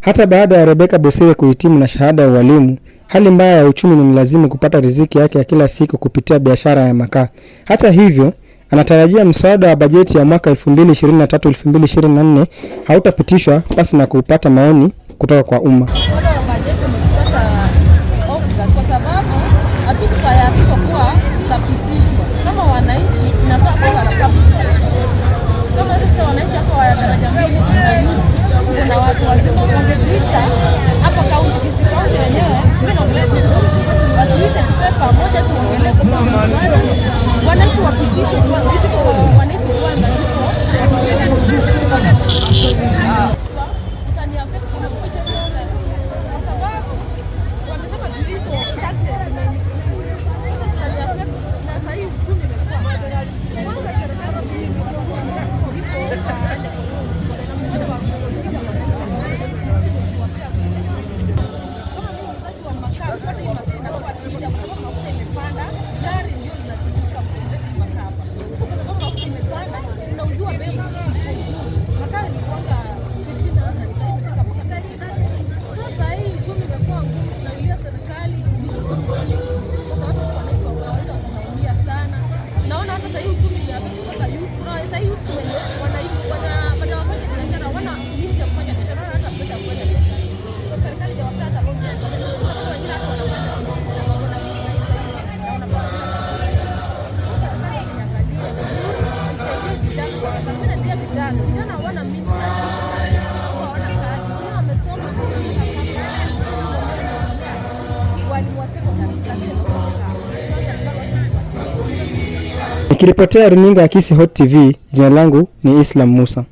Hata baada ya Rebecca Bosire kuhitimu na shahada ya ualimu, hali mbaya ya uchumi imemlazimu kupata riziki yake ya kila siku kupitia biashara ya makaa. Hata hivyo, anatarajia mswada wa bajeti ya mwaka 2023-2024 hautapitishwa pasi na kupata maoni kutoka kwa umma. Mswada wa bajeti umetupata off guard kwa sababu hatukutayarishwa kuwa tutapitishwa. Kama wananchi inafaa kuwa kama sisi wananchi hapa wa daraja mbili na youth, kuna watu wazima wangetuita hapa kaunti, Kisii kaunti wenyewe, mimi naongelea tu, watuite tukae pamoja tuongelee kuhusu mswada, wananchi wapitishwe kwanza, ifike kwa wananchi kwanza ndipo wapeleke juu. Itaniaffect kama kuja kwa sababu wamesema juu hizo taxes zimeincrease. Sasa zitaniaffect na sasa hii uchumi imekuwa kwanza, serikali hii iko na mswada wa kusikiza wananchi kama mimi muuzaji wa makaa, kupata hii makaa inakuwa shida kwa sababu mafuta imepanda, gari ndio linatumika kuleta hii makaa hapa. So kwa sababu mafuta imepanda, tunauziwa bei iko juu. Makaa ilikuwanga 1500, sasa imefika mpaka 30. Sasa hii uchumi imekuwa ngumu, tunalilia serikali irudishe uchumi chini kwa sababu wananchi wa kawaida wanaumia sana. Naona hata sasa hii uchumi imeaffect mpaka youth. Kuna sasa hii youth wenye wana baada wafanye biashara wana means ya kufanya biashara, wana hata pesa ya kufanya biashara. Kwa serikali hajawapea hata loan ya kufanya. Utapata wengine hata wanafanya wana na serikali iangalie isaidie vijana kwa sababu mimi nalia vijana. Vijana hawana means hawana kazi. Wengine wamesoma walimu wa secondary lakini ndio. Nikiripotia runinga ya Kisii Hot TV, jina langu ni Islam Musa.